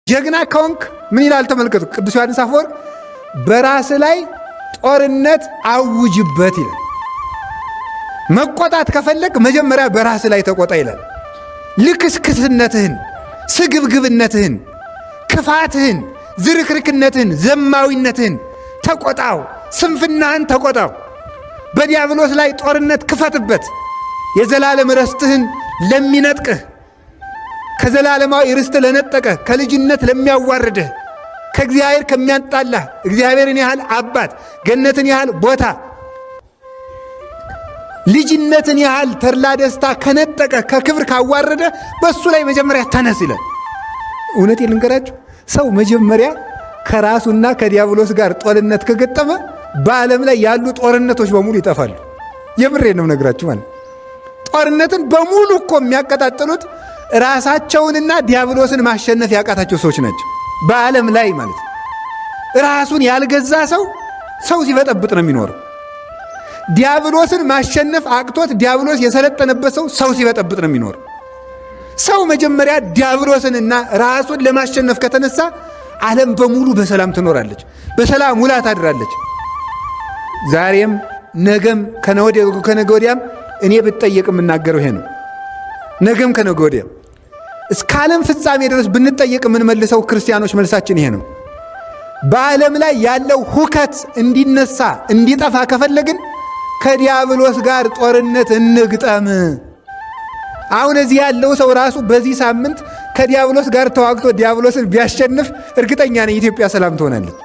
ጀግና ከሆንክ ምን ይላል ተመልከቱ። ቅዱስ ዮሐንስ አፈወርቅ በራስ ላይ ጦርነት አውጅበት ይላል። መቆጣት ከፈለግ መጀመሪያ በራስ ላይ ተቆጣ ይላል። ልክስክስነትህን፣ ስግብግብነትህን፣ ክፋትህን፣ ዝርክርክነትህን፣ ዘማዊነትህን ተቆጣው። ስንፍናህን ተቆጣው። በዲያብሎስ ላይ ጦርነት ክፈትበት። የዘላለም ርስትህን ለሚነጥቅህ፣ ከዘላለማዊ ርስት ለነጠቀህ፣ ከልጅነት ለሚያዋርድህ፣ ከእግዚአብሔር ከሚያጣላህ፣ እግዚአብሔርን ያህል አባት፣ ገነትን ያህል ቦታ፣ ልጅነትን ያህል ተድላ ደስታ ከነጠቀ፣ ከክብር ካዋረደ በእሱ ላይ መጀመሪያ ተነስ ይላል። እውነቴን ልንገራችሁ፣ ሰው መጀመሪያ ከራሱና ከዲያብሎስ ጋር ጦርነት ከገጠመ በዓለም ላይ ያሉ ጦርነቶች በሙሉ ይጠፋሉ። የምሬ ነው ነግራችሁ ማለት ጦርነትን በሙሉ እኮ የሚያቀጣጥሉት ራሳቸውንና ዲያብሎስን ማሸነፍ ያቃታቸው ሰዎች ናቸው። በዓለም ላይ ማለት ነው። ራሱን ያልገዛ ሰው ሰው ሲበጠብጥ ነው የሚኖረው። ዲያብሎስን ማሸነፍ አቅቶት ዲያብሎስ የሰለጠነበት ሰው ሰው ሲበጠብጥ ነው የሚኖረው። ሰው መጀመሪያ ዲያብሎስንና ራሱን ለማሸነፍ ከተነሳ ዓለም በሙሉ በሰላም ትኖራለች፣ በሰላም ውላ ታድራለች። ዛሬም ነገም ከነገ ወዲያም እኔ ብጠየቅ የምናገረው ይሄ ነው። ነገም ከነገ ወዲያም እስከ ዓለም ፍጻሜ ድረስ ብንጠየቅ የምንመልሰው ክርስቲያኖች መልሳችን ይሄ ነው። በዓለም ላይ ያለው ሁከት እንዲነሳ እንዲጠፋ ከፈለግን ከዲያብሎስ ጋር ጦርነት እንግጠም። አሁን እዚህ ያለው ሰው ራሱ በዚህ ሳምንት ከዲያብሎስ ጋር ተዋግቶ ዲያብሎስን ቢያሸንፍ እርግጠኛ ነኝ ኢትዮጵያ ሰላም ትሆናለች።